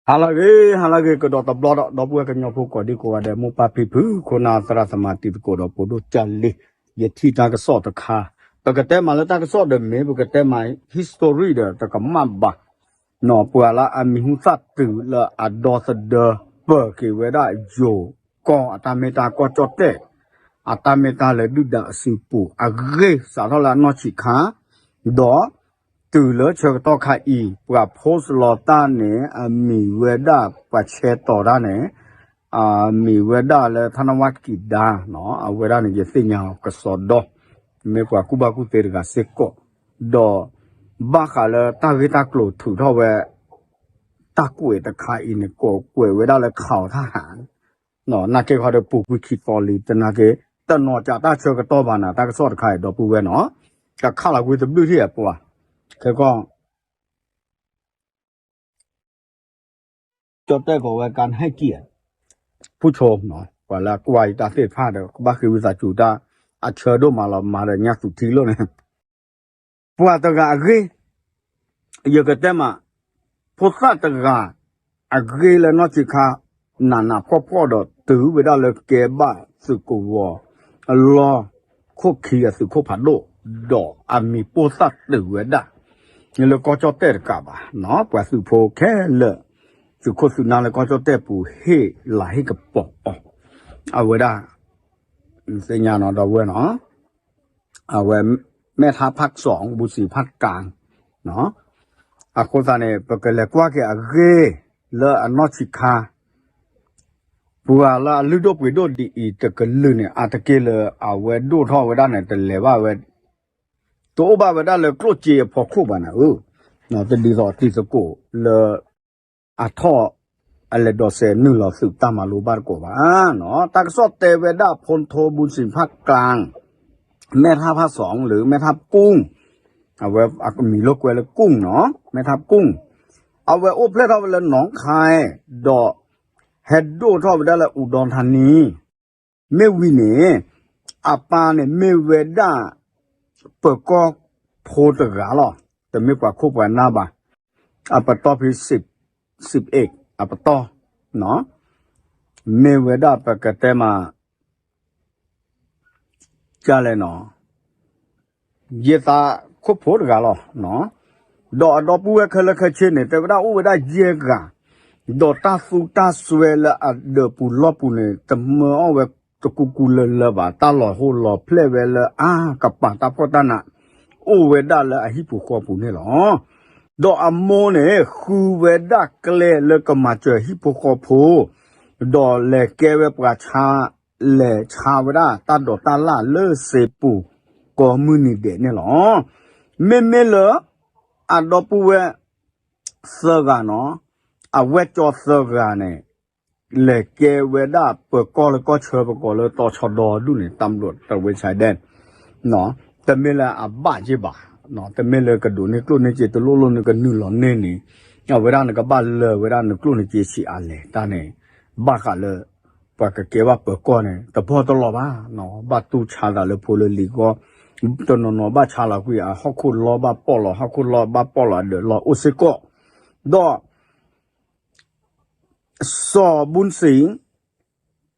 ဟါလၢအဂ့ၤ ဟါလၢအဂ့ၤ ကဒီးတဘျီဒီး ဒီပုၢ်ဝဲၢ်ကညီဖိကိးဒံကိးဂၤဒဲး မိၢ်ပၢ်ဖံဖု ခိၣ်နၢ်သရၣ်သမါတံၤသကိးဒီး ဖိဒိၣ်ကၢ်လံ ယထံၣ်တၢ်ကစီၣ်တခါ ပကတဲမးလၢတၢ်ကစီၣ်ဒီးမ့ၢ် ပကတဲမး history ဒီးတကမၣ်ဘၣ် ပှၤလၢအမံၤဟူသၣ်တုၤလၢအဒီသဒၢ ပၢၤက့ၤဝဲဒၣ်ယိၤကီၢ် အတၢ်မ့ၢ်တၢ်ကီၢ်ကၠီၣ်တဲၣ် အတၢ်မ့ၢ်တၢ်လၢဒုၣ်ဒါအစုပူၤ အဂ့ၢ်စးထီၣ်လၢအနီၢ်ဆံးခါ ဒီး တုၤလၢဆၢကတီၢ်ခါအံၤ ပှၤ post လီၤတၢ်န့ၣ် အမံၤဝဲဒၣ်ပှၤဆဲးတီၤတၢ်န့ၣ် အမံၤဝဲဒၣ်လၢ ထနဝကံဒါ အဝဲဒၣ်န့ၣ် ယသ့ၣ်ညါအီၤကစီဒီ မ့ၢ်ပှၤကူၣ်ဘၣ်ကူၣ်သ့တဂၤစ့ၢ်ကီး ဒီး ဘၣ်ဃးလၢတၢ်ဂ့ၢ်တၢ်ကျိၤထုးထီၣ်ဝဲ တၢ်ကွဲးတခါအံၤန့ၣ် ကိးကွဲးဝဲဒၣ်လၢ ခးအီၤထၣ်ဟး နာ်က့ခီဒီးပူၤကွံာ်ခံသီလံ တနာ်က့ တနီၤကးတၢ်ဆၢကတီၢ်ဘၣ်နၤ တၢ်ကစီၣ်တခါအံၤ ဒီပုၢ်ဝဲၢ်နီၤ ကခးလီၤကွံာ်တဘျုးထံၣ်အပှၤ ခဲကီၢ် ကၠီၣ်တဲၣ်ကိးဝဲ ကၣ်ဟဲကံၣ် ဖုၣ်ဆိ ပှၤလၢအကွၢ်ယတၢ်သ့ၣ်တဖၣ်ဒီး ကဘၣ်ဃ့ဝံသးစူၤတၢ် အဆၢဒိၣ်မးလီၤ မၤဒီးညၣ်သူၣ်ထံလိၣ်န့ၣ် ပှၤတဂၤအဂ့ၢ် ယကတဲမး ဖိသၣ်တဂၤ အဂ့ၢ်လၢနီၢ်ဆံးခါ နးနးဖှီၣ်ဖှီၣ်ဒီး တုၤဝဲဒၣ်လၢကဲဘၣ်သုးကဝီၤ အလီၢ်ခိၣ်ခံအသုးခိၣ်ဖးဒိၣ် ဒီးအမံၤပိၢ်သၣ်တုၤဝဲဒၣ် လၢကီၢ်ကၠီၣ်တဲၣ်တကးဘၣ် ပှၤသုးဖိခဲလၢာ် သုးခိၣ်သုးနၢ်လၢကီၢ်ကၠီၣ်တဲၣ်ပူၤ ဟ့ၣ်လၤဟ့ၣ်ကပီၤအီၤ အဝဲဒၣ် သ့ၣ်ညါနီၤ ဒီပုၢ်ဝဲၢ်နီၤ အဝဲ မဲထါဖးစီၣ် ဘူစံးဖးကၣ် အဃိသတးန့ၣ် ပကလဲၤကွၢ်က့ၤအဂ့ၢ်လၢအနီၢ်ဆံးခါ ပှၤလၢအလုၢ်ဒိၣ်ပှ့ၤဒိၣ်ဒ်အံၤတကလုာ်န့ၣ် အါတက့ၢ်လၢအဝဲဒိၣ်ထီၣ်ဝဲဒၣ်န့ၣ် တလဲၤဘၣ်ဝဲ တအိၣ်ဘၣ်ဝဲဒၣ်လၢကျိၣ်စ့အဖီခိၣ်ဘၣ်နၤဧၢ, တဒ်သိးတံၤသကိးလၢ အထီၣ်အလဲၤဒိးစဲးနုာ်လီၤသုးတၢ်မၤလိဘၣ်တကိးဘၣ်. တၢ်ကစီၣ်တဲဝဲဒၣ် ဖီထိ ဘူစံးဖးကၣ် မဲထါဖးစီၣ် လၢမဲထါပူၣ် အဝဲအမံၤလၢကွဲးလၢကူၣ်နီၤ မဲထါပူၣ် အဝဲအိၣ်ဖျဲၣ်ထီၣ်ဝဲလၢနီၣ်ခါ ဒီးဟဲဒိၣ်ထီၣ်ဝဲဒၣ်လၢအူဒီထါနံ မ့ၢ်ဝံၤန့ၣ် အပၢ်န့ၣ်မ့ၢ်ဝဲဒၣ် ပၢၤကီၢ်ဖိတဂၤလီၤ. တမ့ၢ်ပှၤခိၣ်ပှၤနၢ်ဘၣ်. အပတီၢ်ဖဲ စံးအ့ၣ် အပတီၢ် မ့ၢ်ဝဲဒၣ်ပကတဲမး ကလဲၣ်နီၤ ယသးခိၣ်ဖိတဂၤလီၤ. ဒီးအဒီပုၢ်ဝဲၢ်ခဲလၢာ်ခဲဆ့န့ၣ် တဲဝဲဒၣ်အိၣ်ဝဲဒၣ်ယဲၢ်ဂၤ, ဒီးတၢ်သူတၢ်စွဲလၢအဒၢးပူၤလီၢ်ပူၤန့ၣ် တမၢအီၣ်ဝဲတကူကူလၢလၢဘၣ်, တၢ်လီၤဟိလီၤဖျဲၣ်ဝဲလၢအါကပၤ တၢ်ဖှီၣ်တၢ်နး အိၣ်ဝဲဒၣ်လၢအဟံၣ်ပူၤဃီပူၤန့ၣ်လီၤ. ဒီးအမိၢ်န့ၣ် ဃုဝဲဒၣ်ကျဲလၢကမၤစၢၤဟံၣ်ဖိဃီဖိ, ဒီးလဲၤကဲဝဲပှၤဆါ လဲၤဆါဝဲဒၣ်တၢ်ဒိးတၢ်လၣ်လၢစ့ပူၤ ကိးမုၢ်နံၤဒဲးန့ၣ်လီၤ. မ့မ့ၢ်လၢ အဒီပုၢ်ဝဲၢ်သၢဂၤနီၤ, အဝဲၢ်ကၠီသၢဂၤန့ၣ် လဲၤကဲဝဲဒၣ်ပၢၤကီၢ်လၢကီၢ်ဆၢပကီၢ်လၢတီၤဆီဒီဒူၣ်န့ၣ် တၢ်ဘျိးတဝဲဆါဒဲး တမ့ၢ်လၢအဘၣ်က့ၤဘၣ်, တမ့ၢ်လၢကဒိးန့ၢ်ကျိၣ်န့ၢ်စ့တလိၣ်လိၣ်န့ၣ် ကနုာ်လီၤန့ၢ်န့ၣ် အဝဲဒၣ်နကဘၣ်လၢာ်ဝဲဒၣ်နကျိၣ်နစ့ဆံးအါလဲၣ်တၢ်န့ၣ် ဘၣ်ဃးလၢ ပှၤကကဲဘၣ်ပၢၤကီၢ်န့ၣ် တဘီတလီၤဘၣ်, ဘၣ်တူၢ်ဆါသးလၢဖိလၢလံၤဂီၢ်, တနီၤနီၤဘၣ်ဆါလီၤကွံာ် အဟီၣ်ခိၣ်လီၢ်ဘၣ်ပီၣ်လီၤ ဟီၣ်ခိၣ်လီၢ်ဘၣ်ပီၣ်လီၤ အဒၢးလီၢ်အိၣ်စ့ၢ်ကီး, ဒီး စီၤဘူၣ်စံး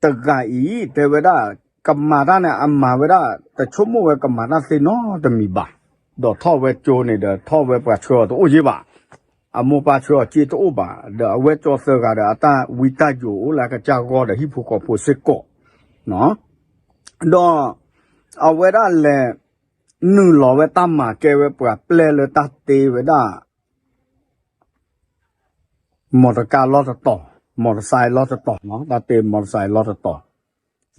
တဂၤအံၤ တဲဝဲဒၣ် ကမၤတၢ်န့ၣ် အမၤဝဲဒၣ် တဆိကမိၣ်ဝဲကမၤတၢ်သ့နီတမံၤဘၣ်, ဒီးထီၣ်ဝဲကၠိန့ၣ်ဒီး ထီၣ်ဝဲပှၤဆှၢအီၤတအိၣ်က့ၤဘၣ်, အမိၢ်ပၢ်ဆှၢအီၤက့ၤတအိၣ်ဘၣ်, ဒီးအဝဲၢ်ကၠီသၢဂၤဒီး အတၢ်ဝံတၢ်ယိာ်အိၣ်လၢအကစၢ်ဂီၢ်ဒီးဟံၣ်ဖိဃီဖိစ့ၢ်ကီး, ဒီး အဝဲဒၣ်လဲၤ နုာ်လီၤဝဲတၢ်မၤကဲဝဲပှၤပျဲၢ်လၢတၢ်တ့ဝဲဒၣ် မီတကါလီၢ်တတီၤ, မီတစဲးလီၢ်တတီၤ, တၢ်တ့မီတစဲးလီၢ်တတီၤ,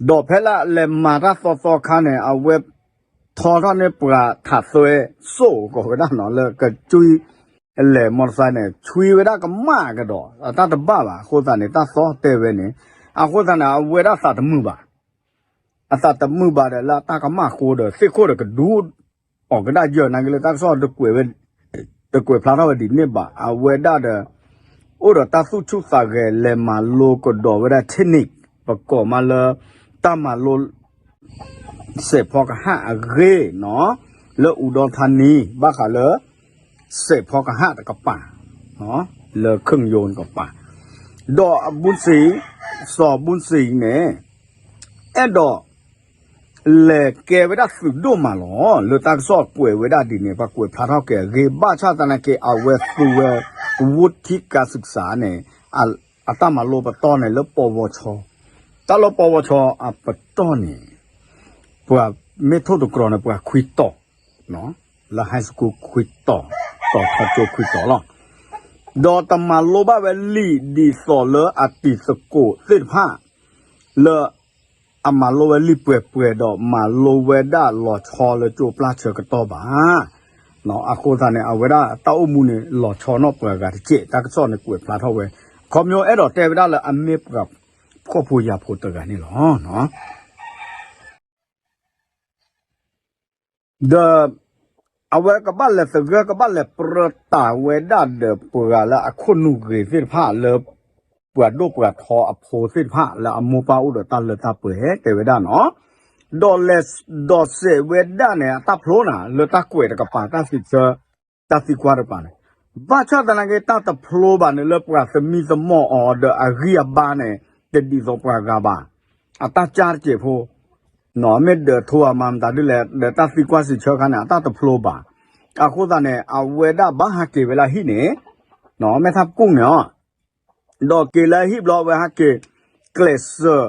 ဒီးဖဲလၢလဲၤမၤတၢ်သီသီခါန့ၣ် အဝဲထီထီၣ်န့ၢ်ပှၤထးသွဲစိၣ်ကိးဝဲဒၣ်နီၤ လၢကကွံ လဲၤမီတစဲးန့ၣ် ဆွံဝဲဒၣ်ကမၣ်ကဒီး အတၢ်တဘၣ်ဘၣ် အဃိသတးန့ၣ် တၢ်သီတဲဝဲန့ၣ်, အဃိသတးန့ၣ် အဝဲဒၣ်သးတမုာ်ဘၣ် အသးတမုာ်ဘၣ်ဒီးလၢအတၢ်ကမၣ်ဃိဒီး သ့ၣ်ခိၣ်ဒီးကဒုး အီၤကဒၣ်ယၢၢ်နာ်က့လၢတၢ်ကစီၣ်တကွဲးဖျါထီၣ်ဝဲဒ်န့ၣ်ဘၣ်, အဝဲဒၣ်ဒီး အိၣ်ဒီးတၢ်သူၣ်ဆူၣ်သးဂဲၤ လဲၤမၤလိကဒီးဝဲဒၣ် technique ပကိးမးလၢ တၢ်မၤလိ စဲးဖီကဟၣ်အဂ့ၢ်နီၤ, လၢအူဒီထါနံ ဘၣ်ဃးလၢ စဲးဖီကဟၣ်တကပၤ လၢ เครื่องยนต์ တကပၤ ဒီးအဘူၣ်စံၣ်, စီၤဘူၣ်စံၣ်န့ၣ် အဲၣ်ဒိး လဲၤကဲဝဲဒၣ်သုးဒိၣ်မးလီၤ. လၢတၢ်ကစီၣ်ကွဲးဝဲဒၣ်ဒ်န့ၣ် ပှၤကွဲးဖျါထီၣ်က့ၤအဂ့ၢ် ဘၣ်ဆၣ်သနာ်က့ အဝဲသူဝဲ ဝူထံကၤစံၣ်စၣ်န့ၣ် အတၢ်မၤလိပတီၢ်န့ၣ်လၢပီဝီၤချီ, တၢ်လၢပီဝီၤချီအပတီၢ်န့ၣ် ပှၤမ့ၢ်ထိၣ်သတြီၤန့ၣ် ပှၤခွံတီၤ လၢ high school ခွံတီၤ, တီၤထီကၠိခွံတီၤလီၤ. ဒီးတမၤလိဘၣ်ဝဲလံာ်ဒ်သိးလၢအတံၤသကိးသ့ၣ်တဖၣ် လၢ အမၤလိဝဲလံာ်ပှဲၤပှဲၤဒီးမၤလိဝဲဒၣ်လီၤဆီလၢကၠိပျၢ်ဆၢကတီၢ်ဘၣ်. အဃိသတးန့ၣ် အဝဲဒၣ်တၢ်အိၣ်မူန့ၣ် လီၤဆီနီၣ်ပှၤဂၤတက့ၢ် တၢ်ကစီၣ်န့ၣ်ကွဲးဖျါထီၣ်ဝဲ, ခီပညီအဲၣ်ဒိးတဲဝဲဒၣ်လၢအမ့ၢ်ပှၤဖှီၣ်ဖိယာ်ဖိတဂၤန့ၣ်လီၤ. ဒီး အဝဲကဘၣ်လဲၤသဂၢၢ် ကဘၣ်လဲၤပြၢတၢ်ဝဲဒၣ်ဒီးပှၤလၢအခိၣ်နူာ်ဂ့ၤသ့ၣ်တဖၣ်လၢ ပှၤဒိၣ်ပှၤထီအဖိသ့ၣ်တဖၣ်လၢအမိၢ်ပၢ်အိၣ်ဒီးတၢ်လၢတၢ်ပှဲၤတဲဝဲဒၣ်နီၤ, ဒီးလဲၤဒိးစဲးဝဲဒၣ်န့ၣ် အတၢ်ဖျိနၤ လၢတၢ်ကွဲးတကပၤတၢ်သံဆၢ တၢ်သံကွၢ်တကပၤန့ၣ်, ဘၣ်ဆၣ်သနာ်က့ တၢ်တဖျိဘၣ်န့ၣ်လၢပှၤသမံသမိးအီၤဒီးအဂံၢ်အဘါန့ၣ် တဒ်သိးပှၤဂၤဘၣ်. အတၢ်ကၢ်တစဲးဖိ မ့ၢ်ဒၢးထိအမၤမတၤဒ်လဲၣ် ဒီးတၢ်သံကွၢ်စံးဆၢခါန့ၣ် အတၢ်တဖျိဘၣ်. အဃိသတးန့ၣ် အဝဲဒၣ်ဘၣ်ဟးက့ၤဝဲလၢဟံၣ်န့ၣ်, မ့ၢ်ထါပကူၣ်န့ၣ်အီၤ, ဒီးက့ၤလၢဟံၣ်ဘျီဝဲဟးက့ၤ ကျဲးစၢး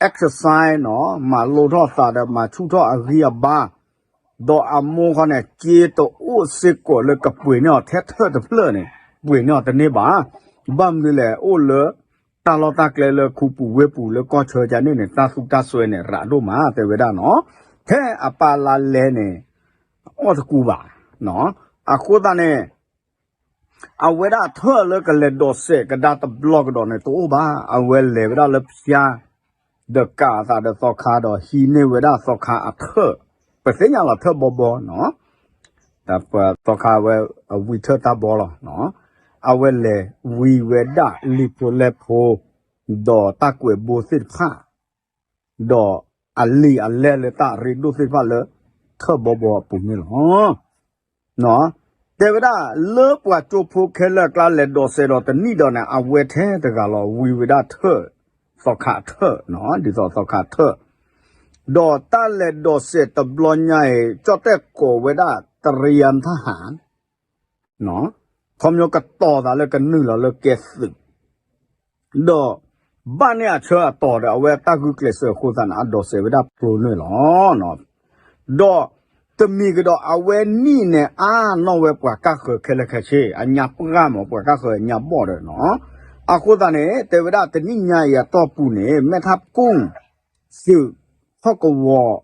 exercise နီၤ မၤလိထီၣ်သးဒီးမၤဆူၣ်ထီၣ်အဂံၢ်အဘါ, ဒီးအမိၢ်ခီန့ၣ် စ့တအိၣ်စ့ၢ်ကီးလၢကပှ့ၤန့ၢ်အီၤထဲထၢၣ်တဖျၢၣ်န့ၣ် ပှ့ၤန့ၢ်အီၤတန့ၢ်ဘၣ်. ဘၣ်မနုၤလဲၣ် အိၣ်လၢ တၢ်လီၢ်တၢ်ကျဲလၢခူပူၤဝ့ၢ်ပူၤလၢကီၢ်ဆၢကန့ၣ်န့ၣ် တၢ်သူၣ်တၢ်စွဲန့ၣ် ရးဒိၣ်မးတဲဝဲဒၣ်နီၤ, ထဲအပၢ်လါလဲန့ၣ် အီၣ်တကူဘၣ်. အဃိသတးန့ၣ် အဝဲဒၣ်ထၢၣ်လၢကလဲၤဒိးစဲးကဒါတဘျီကဒီးန့ၣ် တအိၣ်ဘၣ်. အဝဲလဲၤဝဲဒၣ်လၢဖၠါ ဒီးကးအသးဒီးသီခါဒီးဟံးန့ၢ်ဝဲဒၣ်သီခါအထၢၣ်, ပသ့ၣ်ညါလီၤထၢၣ်ဘီဘီနီၤ, ဒီးပသီခါဝဲအဝံထၢၣ်တၢ်ဘီလီၤ. အဝဲလဲၤဝံဝဲဒၣ်လံာ်ဖိလဲၢ်ဖိ ဒီးတၢ်ကွဲးဘိသ့ၣ်တဖၣ် ဒီးအလံာ်အလဲၢ်လၢတၢ်ရ့ဒိၣ်သ့ၣ်တဖၣ်လၢထၢၣ်ဘီဘီအပူၤန့ၣ်လီၤ. တဲဝဲဒၣ် လၢပှၤကၠိဖိခဲလၢာ်အကျါလဲၤဒိးစဲးဒီးတနံၣ်ဒီးန့ၣ် အဝဲထဲတဂၤလီၤ ဝံဝဲဒၣ်ထၢၣ် သီခါထၢၣ်နီၤ ဒ်သိးသီခါထၢၣ်, ဒီးတၢ်လဲၤဒိးစဲးတဘျီညါအံၤ ကၠီၣ်တဲၣ်ကိးဝဲဒၣ်တရံးယါမတၢ်ဟၣ် ခီပညီကတီၤသးလၢကနုာ်လီၤလၢကဲသုး ဒီးဘၣ်န့ၢ်အဆၢအတီၤဒီး အဝဲတၢ်ဂုာ်ကျဲးစၢးအဃိသတးန့ၣ် အဒိးစဲးဝဲဒၣ်ဖျိန့ၣ်လီၤ. ဒီးတမံၤကဒီး အဝဲနံၣ်န့ၣ် အါနီၣ်ဝဲပှၤကၣ်ဃၢၤခဲလၢာ်ခဲဆ့ အညါပှၢ်မး ပှၤကၣ်ဃၢၤညါဘီၣ်ဒီးနီၤ, အဃိသတးန့ၣ် တဲဝဲဒၣ်တနံၣ်ညါအံၤအတီၢ်ပူၤန့ၣ် မဲၢ်ထၣ်ပကူၣ် သုးဟီၣ်ကဝီၤ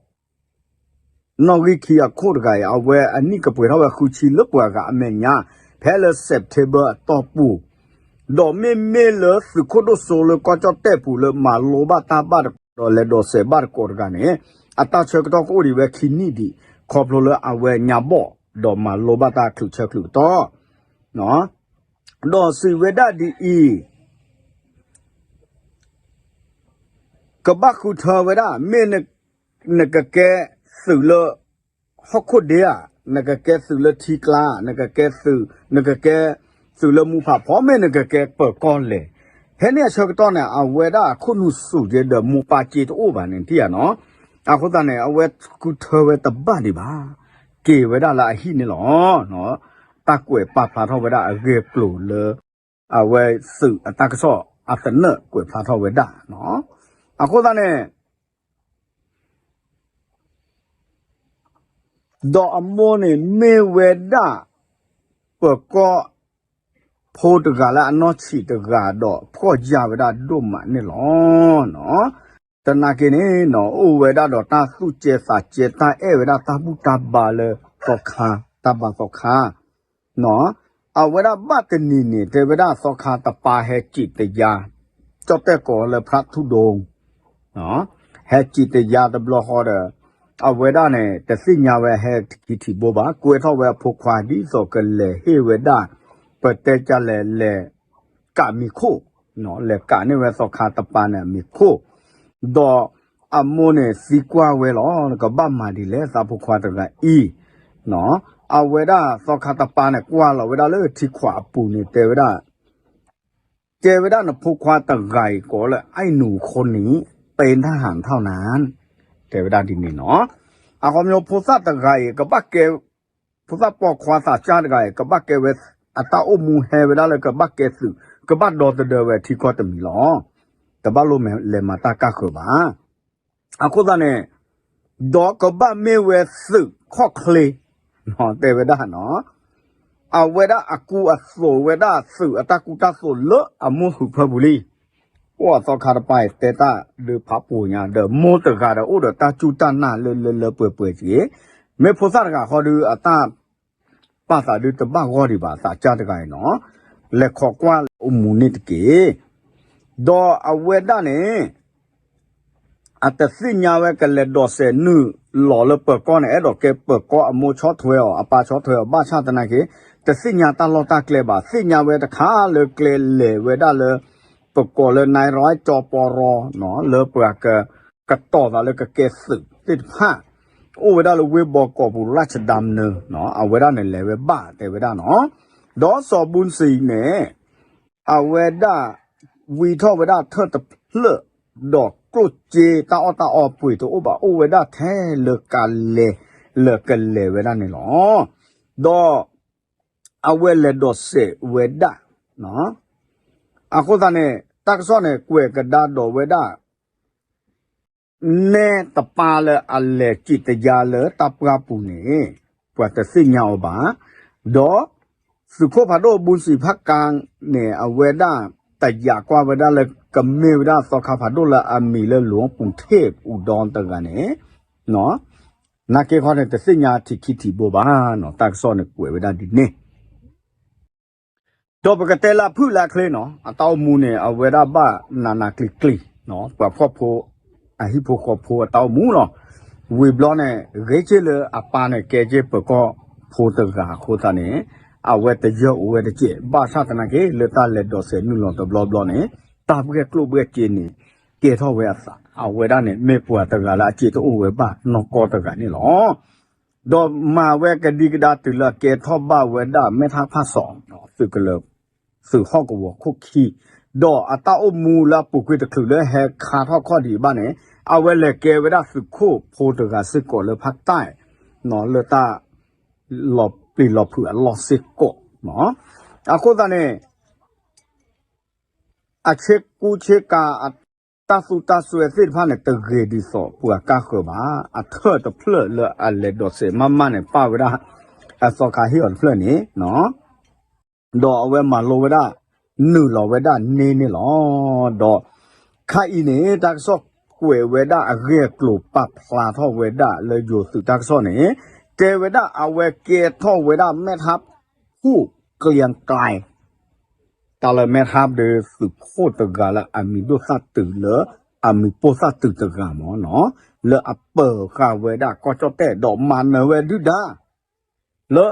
နီၣ်ဂံၢ်ခံအခိၣ်တဂၤအံၤ အဝဲအနံၣ်ကပှဲၤထီၣ်ဝဲဃုဆံလၢပှၤဂၤအမဲာ်ညါ ဖဲလၢ September အတီၢ်ပူၤ, ဒီးမ့မ့ၢ်လၢသုးခိၣ်ဒိၣ်စိလၢကီၢ်ကၠီၣ်တဲၣ်ပူၤလၢမၤလိဘၣ်တၢ်ဘၣ်တကီးဒီး လဲၤဒိးစဲးဘၣ်တကီးတဂၤန့ၣ် အတၢ်ဆၢကတီၢ်ကအိၣ်ဒံးဝဲခံနံၣ်ဒံး ခီဖျိလၢအဝဲညါဘီၣ် ဒီးမၤလိဘၣ်တၢ်ချုးဆၢချုးကတီၢ် ဒီးစံးဝဲဒၣ်ဒ်အံၤ ကဘၣ်ဃုထၢဝဲဒၣ် မ့ၢ်နကကဲသုးလၢဟီၣ်ခိၣ်ဒ့ဧါ, နကကဲသုးလၢထံကျါ, နကကဲသုး, နကကဲသုးလၢမူဖးဖီ မ့ၢ်နကကဲပၢၤကီၢ်လဲၣ်. ဖဲန့ၣ်အဆၢကတီၢ်န့ၣ် အဝဲဒၣ်အခိၣ်နူာ်စူၤက့ၤဒီးမိၢ်ပၢ်က့ၤတအိၣ်ဘၣ်န့ၣ် ထံၣ်ဧါနီၤ. အဃိသတးန့ၣ် အဝဲဃုထၢဝဲတဘၣ်ဒံးဘၣ်, က့ၤဝဲဒၣ်လၢအဟံၣ်န့ၣ်လီၤ. တၢ်ကွဲးပာ်ဖျါထီၣ်ဝဲဒၣ်အဂ့ၢ်အကျိၤလၢ အဝဲသုးအတၢ်ကစီၣ်အသနၢၣ်ကွဲးဖျါထီၣ်ဝဲဒၣ်. အဃိသတးန့ၣ် ဒီးအမိၢ်န့ၣ် မ့ၢ်ဝဲဒၣ် ပၢၤကီၢ်ဖိတဂၤလၢအနီၢ်ဆံးတဂၤဒီး ဖှီၣ်ယာ်ဝဲဒၣ်ဒိၣ်မးန့ၣ်လီၤ. သနာ်က့န့ၣ်နီၤ အိၣ်ဝဲဒၣ်ဒီးတၢ်သူၣ်ကဲသးကဲ တၢ်အဲၣ်ဝဲဒၣ်တၢ်ဘူၣ်တၢ်ဘါလၢသီခါ တၢ်ဘါသီခါ အဝဲဒၣ်ဘၣ်တနံၤန့ၣ် တဲဝဲဒၣ်သီခါတပၤဟဲစံးတယါ, ကၠီၣ်တဲၣ်ကိးလၢဖရၣ်ထူဒိၣ် ဟဲစံးတယါတဘျီဃီဒီး အဝဲဒၣ်န့ၣ် တသ့ၣ်ညါဝဲဟဲတခံထံးဘိဘၣ်, ကွဲထီၣ်ဝဲအဖိခွါဒ်သိးကလဲၤဟ့ၣ်ဝဲဒၣ် ပတဲကလဲၤလဲၤကးမံၤခိၣ်, လဲၤကးန့ၢ်ဝဲသီခါတပၤန့ၣ်အမံၤခိၣ်, ဒီးအမိၢ်န့ၣ်သံကွၢ်ဝဲလီၤ, ကဘၣ်မၤဒ်လဲၣ် သးဖိခွါတဂၤအံၤ, အဝဲဒၣ်သီခါတပၤန့ၣ် ကွၢ်လီၤဝဲဒၣ်လၢထံခွးအပူၤန့ၣ် တဲဝဲဒၣ် တဲဝဲဒၣ်နဖိခွါတဂၤအံၤကိးလၢ ไอ้หนูคนนี้เป็นทหารเท่านั้น တဲဝဲဒၣ်ဒ်န့ၣ်နီၤ. အခီပညီဖိသၣ်တဂၤအံၤ ကဘၣ်ကဲ ဖိသၣ်ပိာ်ခွါသးစၢ်တဂၤအံၤ ကဘၣ်ကဲဝဲ အတၢ်အိၣ်မူဟဲဝဲဒၣ်လၢကဘၣ်ကဲသုး ကဘၣ်ဒီသဒၢဝဲထံကီၢ်တမံၤလီၤ. တဘၣ်လိၣ်လဲၤမၤတၢ်ကါဃၢၤဘၣ်. အဃိသတးန့ၣ် ဒီးကဘၣ်မ့ၢ်ဝဲသုးခီၣ်ချ့ တဲဝဲဒၣ်နီၤ. အဝဲဒၣ်အကူအသိးဝဲဒၣ်သုးအတၢ်ကူတၢ်သိးလၢအမိၢ်ဟုးဖၢပူၤလံ. အိၣ်အသီခါတပၤအံၤ တဲတၢ်ဒုးဖးပိာ်ညါ ဒီးမိၢ်တဂၤဒီးအိၣ်ဒီးတၢ်စူၢ်တၢ်နာ်လၢလၢလၢပှဲၤပှဲၤက့ၤ, မ့ၢ်ဖိသၣ်တဂၤဃီဒီး အတၢ်ပာ်သးဒုးတဘၣ်ဂီၢ်ဒံးဘၣ် သးစၢ်တဂၤအံၤနီၤ. လဲၤခိးကွၢ်လၢအိၣ်မူန့ၣ်တက့ၢ်. ဒီးအဝဲဒၣ်န့ၣ် အတသ့ၣ်ညါဝဲကလဲၤဒိးစဲးနုာ်လီၤလၢပၢၤကီၢ်န့ၣ် အဲၣ်ဒိးကဲပၢၤကီၢ်အမိၢ်ဆီၣ်ထွဲအီၤ အပၢ်ဆီၣ်ထွဲအီၤ ဘၣ်ဆၣ်သနာ်က့ တသ့ၣ်ညါတၢ်လီၢ်တၢ်ကျဲဘၣ်. သ့ၣ်ညါဝဲတခါလၢကျဲလဲၤဝဲဒၣ်လၢ ပကိးလၢ နၢၤရီၣ်ကၠီပီရီ လၢပှၤကတီၤသးလၢကကဲသုးသ့ၣ်တဖၣ် အိၣ်ဝဲဒၣ်လၢဝ့ၢ်ဘီကီးပူၤ ရၢ်ၡဒၢမနၢ အဝဲဒၣ်န့ၣ်လဲၤဝဲဘၣ်တဲဝဲဒၣ်နီၤ. ဒီးစီၤဘူၣ်စံန့ၣ် အဝဲဒၣ် ဝံထီၣ်ဝဲဒၣ်ထၢၣ်တဖျၢၣ် ဒီးကျိၣ်စ့တၢ်အီၣ်တၢ်အီပှ့ၤတအိၣ်ဘၣ် အိၣ်ဝဲဒၣ်ထဲလၢကလဲၤ လၢကလဲၤဝဲဒၣ်န့ၣ်လီၤ. ဒီးအဝဲလဲၤဒိးစဲးဝဲဒၣ် အဃိသတးန့ၣ် တၢ်ကစီၣ်န့ၣ် ကွဲးကဒါဒီးဝဲဒၣ် နဲတပၢ်လၢအလဲၤစံးတယါလၢတၢ်ပှၢ်ပူၤန့ၣ် ပှၤတသ့ၣ်ညါအီၤဘၣ်. ဒီးသုးခိၣ်ဖးဒိၣ်ဘူၣ်စံဖးကါန့ၣ် အဝဲဒၣ်တယာ်ကွၢ်ဝဲဒၣ်လၢကမ့ၢ်ဝဲဒၣ်သီခါဖးဒိၣ်လၢအမံၤလၢ လူဝ်းပူၤထ့ၣ်ပူၤဒီတဂၤန့ၣ် နာ်က့ခီန့ၣ် တသ့ၣ်ညါထံခံထံဘိဘၣ်နီၤ. တၢ်ကစီၣ်န့ၣ်ကွဲးဝဲဒၣ်ဒ်န့ၣ် ဒီးပကတဲလၢအဖုၣ်လၢအချ့နီၤ အတၢ်အိၣ်မူန့ၣ် အဝဲဒၣ်ဘၣ်နးနးကျံၤကျံၤ ပှၤဖှီၣ်ဖိ အဟံၣ်ဖိဃီဖိအတၢ်အိၣ်မူလီၤ. ဝံၤဘျီန့ၣ် ဂ့ၤက့ၢ်လၢအပၢ်န့ၣ် ကဲက့ၢ်ပၢၤကီၢ်ဖိတဂၤအဃိသတးန့ၣ် အဝဲတယၢၢ်အိၣ်ဝဲတကဲး ဘၣ်ဆၣ်သနာ်က့ လၢတၢ်လဲၤဒိးစဲးနုာ်လီၤတဘျီဘျီန့ၣ် တၢ်ဘှဲၣ်ကျိၣ်ဘှဲၣ်စ့န့ၣ် ကဲထီၣ်ဝဲအသး အဝဲဒၣ်န့ၣ် မ့ၢ်ပှၤတဂၤလၢအစ့တအိၣ်ဝဲဘၣ်နီၢ်ကီၢ်တဂၤန့ၣ်လီၤ. ဒီးမၤဝဲကဒံကဒါတုၤလၢအကဲထီၣ်ဘၣ်ဝဲဒၣ် မဲထါဖၣ်စီၤ သုးကလၢၤ သုးဟီၣ်ကဝီၤခိၣ်ခံ, ဒီးအတၢ်အိၣ်မူလၢအပူၤကွံာ်တချုးလၢဟဲခါထီၣ်ခီၣ်ဒံးဘၣ်န့ၣ် အဝဲလဲၤကဲဝဲဒၣ်သုးခိၣ်ဖိတဂၤစ့ၢ်ကီးလၢဖးတၢ် လၢတၢ် လီၤပျံၤလီၤဖုးအလီၢ်စ့ၢ်ကီး, အဃိသတးန့ၣ် အဆ့ကူဆ့ကၤ တၢ်သူတၢ်စွဲသ့ၣ်တဖၣ်န့ၣ် တဂ့ၤဒ်သိးပှၤကါဃၢၤဘၣ်. အထၢၣ်တဖျၢၣ်လၢအလဲၤဒိးစဲးမးမးန့ၣ် ပၣ်ဝဲဒၣ် အသီခါဟ့ၣ်အီၤတဖျၢၣ်န့ၣ် ဒီးအဝဲမၤလိဝဲဒၣ် နုာ်လီၤဝဲဒၣ်န့ၣ်န့ၣ်လီၤ. ဒီးခါအံၤန့ၣ် တၢ်ကစီၣ်ကွဲးဝဲဒၣ်အဂ့ၢ်အကျိၤပာ်ဖျါထီၣ်ဝဲဒၣ်လၢယိၤသုးတၢ်ကစီၣ်န့ၣ် တဲဝဲဒၣ်အဝဲကဲထီၣ်ဝဲဒၣ် မဲထါဖူၣ်ကျဲကျဲ တၢ်လၢမဲထါဒီးသုးခိၣ်တဂၤလၢအမံၤဒိၣ်သၣ်တုၤလၢ အမံၤပိၢ်သၣ်တုၤတဂၤမ့ၢ်နီၤ လၢအပၢၤဃာ်ဝဲဒၣ်ကီၢ်ကၠီၣ်တဲၣ်ဒီးမၤနၢၤဝဲဒုၣ်ဒါ လၢ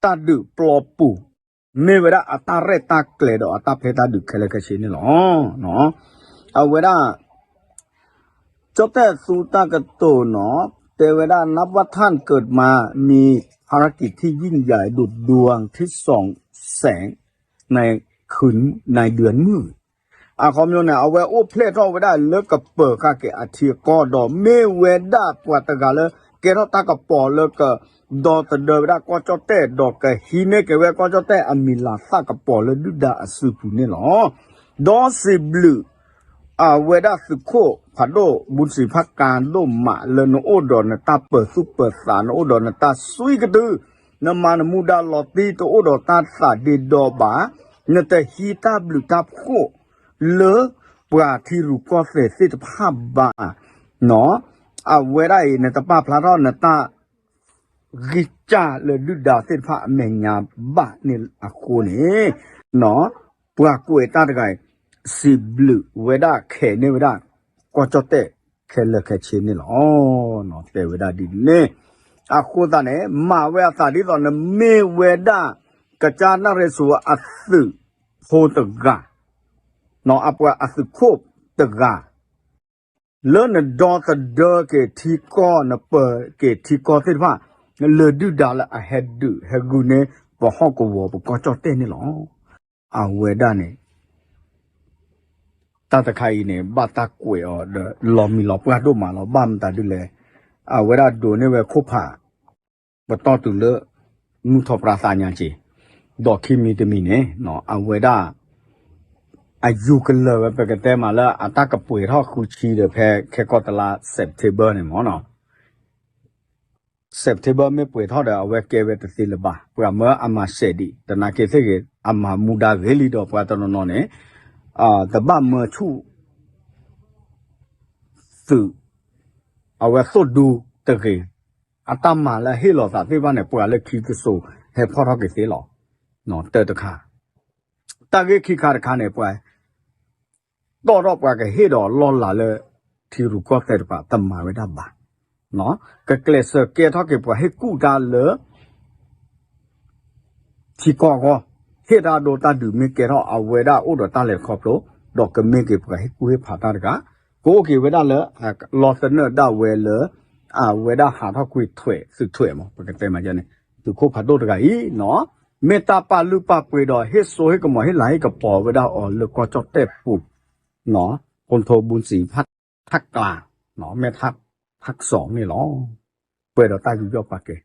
တၢ်ဒုးပျီပူၤ မ့ၢ်ဝဲဒၣ်အတၢ်ရဲၣ်တၢ်ကျဲၤဒီးအတၢ်ဖျဲးတၢ်ဒုးခဲလၢာ်ခဲဆ့န့ၣ်လီၤ. အဝဲဒၣ် ကၠီၣ်တဲၣ်သူတၢ်ကတိၤနီၤ တဲဝဲဒၣ် นับว่าท่านเกิดมา มีภารกิจที่ยิ่งใหญ่ดุจดวงที่ส่องแสงในคืนในเดือนมืด အခီပညီန့ၣ် အဝဲအိၣ်ဖျဲၣ်ထီၣ်ဝဲဒၣ်လၢကပၢၤဃာ်က့ၤအထံအကီၢ် ဒီးမ့ၢ်ဝဲဒၣ်ပှၤတဂၤလၢ ကဲထီၣ်တၢ်ကပီၤလၢက ဒီသဒၢဝဲဒၣ်ကီၢ်ကၠီၣ်တဲၣ် ဒီးကဟံးန့ၢ်က့ၤဝဲကီၢ်ကၠီၣ်တဲၣ်အမံၤလၤသၣ်ကပီၤလၢဒုၣ်ဒါအစုပူၤန့ၣ်လီၤ. ဒီးစံးဘျုး အဝဲဒၣ်သုးခိၣ်ဖးဒိၣ် ဘူၣ်စံးဖးကါဒိၣ်မးလၢနအိၣ်ဒီးနတၢ်ပၢၤသူၣ်ပၢၤသး နအိၣ်ဒီးနတၢ်စွံကတုၤ နမၤနမူဒါလီၤတံၢ်တအိၣ်ဒီးတၢ်သးဒ့ဒီဘၣ်, နတဟံးတၢ်ဘျုးတၢ်ဖှိၣ်လၢပှၤထံရူၢ်ကီၢ်သဲးသ့ၣ်တဖၣ်ဘၣ် အဝဲဒၣ်အံၤ နတပာ်ဖျါထီၣ်နတၢ် ဂံၢ်စၢ်လၢဒုၣ်ဒါသ့ၣ်တဖၣ်အမဲာ်ညါဘၣ်န့ၣ်အဃိန့ၣ် ပှၤကွဲးတၢ်တဂၤအံၤ စံးဘျုးဝဲဒၣ်ခဲန့ၢ်ဝဲဒၣ် ကီၢ်ကၠီၣ်တဲၣ်ခဲလၢာ်ခဲဆ့န့ၣ်လီၤ. တဲဝဲဒၣ်ဒ်န့ၣ် အဃိသတးန့ၣ် မၤဝဲအသးဒ်သိးနမ့ၢ်ဝဲဒၣ် ကစၢ်နၣ်ရံၣ်စူၤအသုးဖိတဂၤ အပှၤအသုးခိၣ်တဂၤ လၢနဒီသဒၢက့ၤထံကီၢ် နပၢၤက့ၤထံကီၢ်သ့ၣ်တဖၣ် လၢဒုၣ်ဒါလၢအဟဲဒုးဟဲဂုာ်န့ၢ် ပဟီၣ်ကဝီၤပကီၢ်ကၠီၣ်တဲၣ်န့ၣ်လီၤ. အဝဲဒၣ်န့ၣ် တၢ်တခါအံၤန့ၣ် ဘၣ်တၢ်ကွဲးအီၤဒီးလီၤမံၤလီၤပှၢ်ဒိၣ်မးလီၤ. ဘၣ်မတၤဒ်လဲၣ်, အဝဲဒၣ်ဒိးန့ၢ်ဝဲခိၣ်ဖး ပတီၢ်တုၤလၢ မုၢ်ထီၣ်ပြၢသးညါက့ၤ, ဒီးခံမံၤတမံၤန့ၣ် အဝဲဒၣ် အယူၤကလၢာ်ဝဲ ပကတဲမးလၢအတၢ်ကပှဲၤထီၣ်ဃုဆံဒီး ဖဲခဲကီၢ်တလါ September န့ၣ်မ့ၢ်နီၤ September မ့ၢ်ပှဲၤထီၣ်ဒီး အဝဲကဲဝဲတသ့လၢၤဘၣ်. ပှၤမၢအမၤစဲးဒံး သနာ်က့သ့ၣ်ဂ့ၤ အမၤမူဒါဂ့ၤလံဒီး ပှၤတနီၤနီၤန့ၣ် တဘၣ်မၢဆူၣ် သုး အဝဲသိၣ်ဒူတဂ့ၤ, အတၢ်မၤလၢဟ့ၣ်လီၤသးသ့ၣ်တဖၣ်န့ၣ် ပှၤလၢခံကစိၤဟဲဖီၣ်ထီၣ်က့ၤသ့လီၤ. တၢတခါ, တၢ်ဂ့ၢ်ခံခါတခါန့ၣ် ပှၤ တီၣ်ထီၣ်ပှၤကဟ့ၣ်ဒီးလီၢ်လၤလၢ ထံရူၢ်ကီၢ်သဲးတကပၤ တမၤဝဲဒၣ်ဘၣ်. ကကျဲးစၢးကဲထီၣ်က့ၤပှၤဟ့ၣ်ကူၣ်တၢ်လၢ ထံကီၢ်အဂီၢ်, ဟ့ၣ်တၢ်ဒိတၢ်ဒုးမ့ၢ်ကဲထီၣ် အဝဲဒၣ်အိၣ်ဒီးတၢ်လဲၤခီဖျိ, ဒီးကမ့ၢ်က့ၤပှၤဟ့ၣ်ကူၣ်ဟ့ၣ်ဖးတၢ်တဂၤ, ကအိၣ်က့ၤဝဲဒၣ်လၢ လီသနၢၣ်ဒၣ်ဝဲလၢ အဝဲဒၣ်ဟးထီၣ်ကွံာ်ထွဲးသုးထွဲးမး ပကတဲမးန့ၣ် သုးခိၣ်ဖးဒိၣ်တဂၤအံၤနီၤ, မ့ၢ်တၢ်ပာ်လုၢ်ပာ်ပှ့ၤဒီး ဟ့ၣ်စိဟ့ၣ်ကမီၤ ဟ့ၣ်လၤဟ့ၣ်ကပီၤဝဲဒၣ်အီၤလၢကီၢ်ကၠီၣ်တဲၣ်ပူၤ, ကိၣ်ထိဘုစံး ဖးထးကျါ, မဲၢ်ထးဖးကစီၣ်န့ၣ်လီၤ. ပှဲၤဒီးတၢ်ယူးယီၣ်ပာ်ကဲ